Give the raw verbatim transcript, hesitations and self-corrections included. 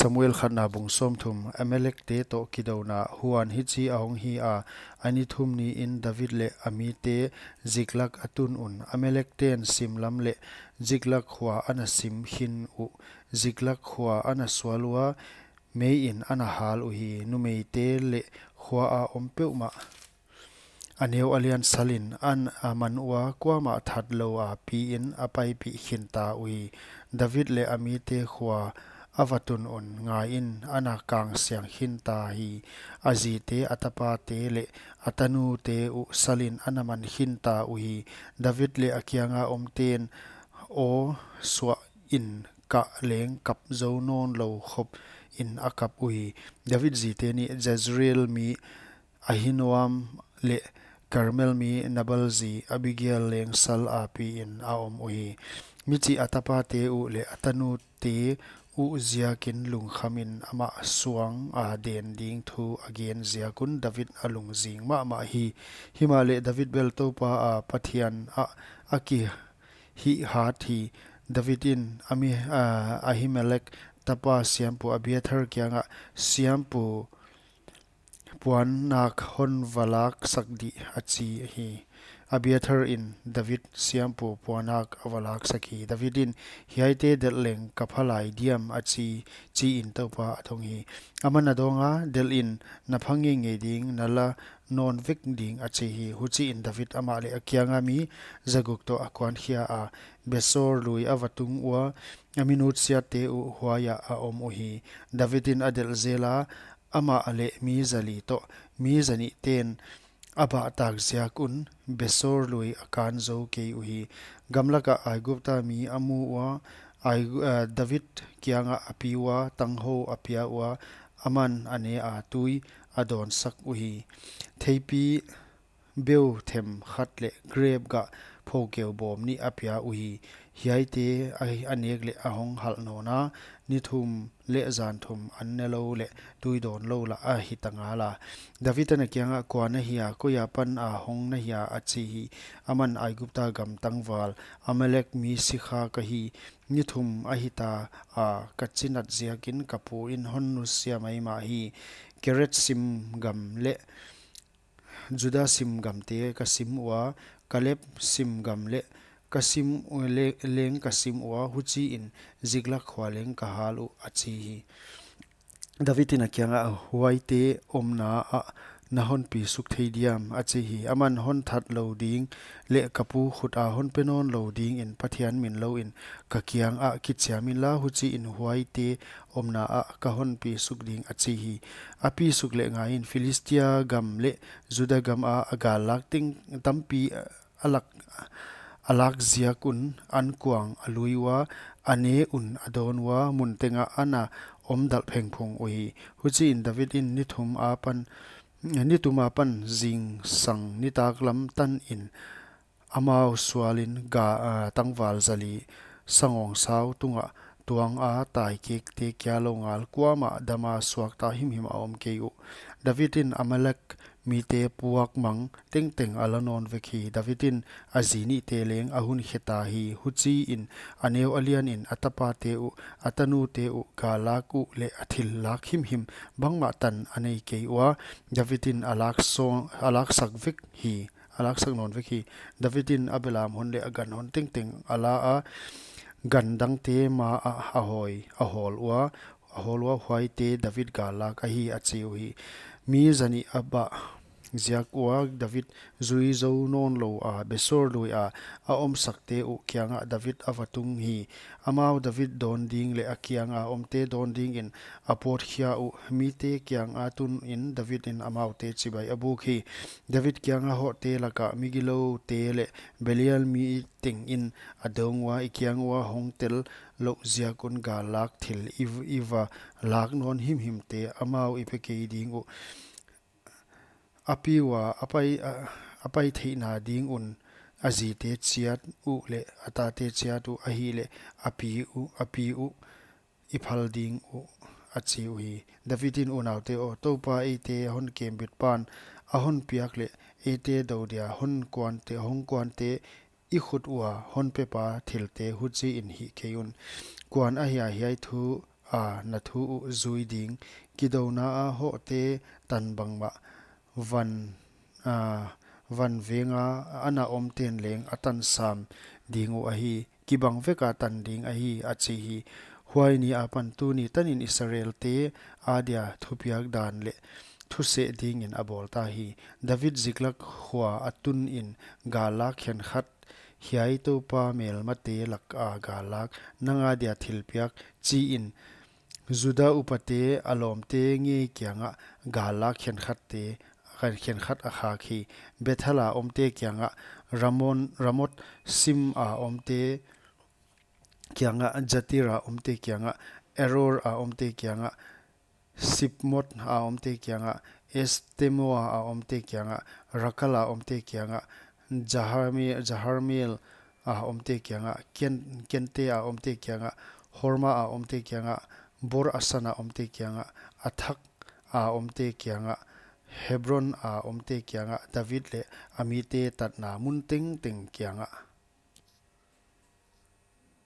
Samuel khatna bung sawmthum. Amalekte toh kidouna. Huan hichi ahong hi a, a ni thum niin David leh a mite Ziklag a tun un. Amalekten simlam leh Ziklag khua ana sim khin uh. Ziklag khua ana sual ua, meiin ana hal uhi. Numeite leh khua a om peuhmah a neu a lian salin an a man ua, kuamah that lou a piin a paipih khinta uhi. David leh a mite khua a va tun un, ngaiin, ana kang siang khinta hi. A zite, a tapate leh a tanute uh salin ana man khinta uhi. David leh a kianga omten aw suahin kah leng kap zou nawn lou khop in a kap uhi. David zite nih, Jezreel mi Ahinoam leh Karmel mi Nabal zi Abigail leng sal a piin a om uhi. Michih a tapate uh leh a tanute uh ziakin lungkhamin amah suang a den ding thu a gen ziak un David a lungzing mahmah hi. Himahleh David bel Toupa a Pathian ah a kihihhat hi. David in Ami-, a, Ahimelek tapa siampu Abiathar kiangah, Siampu puannak hon va laksak dih, a chi hi. Abiathar in David siampu puannak a va laksak hi. David in, Hiaite delh leng ka pha lai diam, a chi, chiin Toupa a dong hi. Aman a dong a, Delh in, na pha ngeingei ding, na la nawn vek ding, a chi hi. Huchiin David amah leh a kianga mi zaguk toh a kuankhia a, Besor lui a va tung ua, a minutsiatte uh huaiah a om uhi. David in a delh zel a, amah leh mi zali toh, mi zanihten a bahtak ziak un Besor lui a kan zou kei uhi. Gamlakah Aigupta mi a mu ua, Ai-, eh, David kiangah a pi ua, tanghou a pia ua, aman a ne a tui a dawnsak uhi. Theipi beu them khat leh grep gah phokeu bawm nih a pia uhi. Hiaite a, a nek leh a hong halh nawn a, ni thum leh zan thum an ne lou leh tui dawn lou lah a hita ngal a. David in a kiangah, Kua na hia, koi apan a hong na hia, a chi hi. Aman, Aigupta gam tangval, Amalek mi sikha ka hi. Ni thum a hita a, ka chinat ziakin ka pu in hon nusia maimah hi. Kereth sim gam leh Juda sim gamte ka sim ua, Kaleb sim gam leh ka sim u-, le-, leng ka sim ua, huchiin Ziklag khua leng ka hal uh, a chi hi. David in a kiangah, Huaite omna ah na hon pi suk thei diam, a chi hi. Aman, Hon that lou ding leh ka pu khut a hon pe nawn lou dingin Pathian min louin ka kiangah kichiam inla, huchiin huaite omna ah ka hon pi suk ding, a chi hi. A pi suk leh ngaiin, Philistia gam leh Juda gam a a gal lak teng tampi a lak, a lak ziak un ankuang a lui ua, a ne un a dawn ua, mun tengah ana om dalh phengphung uhi. Huchiin David in ni thum apan, ni thum apan zingsang nitaklam tanin amau sualin ga, ah, tangval zali sangawngsau tungah tuang a tai kekte kia lou ngal kuamah dam a suakta himhim a om kei uh. David in Amalek mite puak mang tengteng a la nawn vek hi. David in a zi nihte leng a hun khe ta hi. Huchiin a neu a lianin a tapate uh, a tanute uh, gal lak uh leh a thil lak himhim bangmah tan a nei kei ua. David in a lak sawng, a laksak vek hi. A laksak nawn vek hi. David in a belam hon leh a gan hon tengteng a la a, gan dangte ma ah a hawi, a hawl ua, a hawl ua, Huaite David gal lak ahi, a chi uhi. Mi zanih a bah ziak ua David zui zou nawn lou a, Besor lui a a omsakte uh kiangah David a va tung hi. Amau David dawn ding leh a kianga omte dawn dingin a pawtkhia uh. Mite kianga tunin David in amaute chibai a buk hi. David kianga hohte lakah migiloute leh Belial mi tengin a dong ua, I kiang ua hong tel louh ziak un gal lak thil i v-, i va lak nawn himhimte amau i pe kei ding uh. A pi ua a pai, a, a pai theihna ding un a zite chiat uh leh a tate chiat uh, ahihleh a pi uh, a pi uh i phal ding uh, a chi uhi. David in, Unaute aw, Toupa eite hon kembit pan a hon piak leh eite dou dia hon kuante, hong kuante, i khut ua hon pepa thilte huchiin hih kei un. Kuan ahia hiai thu a na thu uh zui ding. Kidouna a hohte tan bangmah van, a, van venga a na omten leng a tansam ding uh ahi. Kibang veka tan ding ahi, a chi hi. Huai ni apan tuni tanin Israelte adia thupiak dan leh thuseh dingin a bawl ta hi. David Ziklag khua a tunin gallak khenkhat, hiai Toupa melmate laka gallak, nang adia thilpiak, chiin Juda upate a lawmte ngei kiangah gallak khenkhatte, khenkhat a khak hi. Bethel a omte kiangah, Ramon, Ramot Sim a omte kiangah, Jatir a omte kiangah, Eror a omte kiangah, Sipmot a omte kiangah, Estemoa a omte kiangah, Rakal a omte kiangah, Jaharme-, Jaharmel a omte kiangah, Ken-, Kente a omte kiangah, Horma a omte kiangah, Bor Asan a omte kiangah, Athak a omte kiangah, Hebron a omte kiangah, David leh a mite tatna mun tengteng kiangah.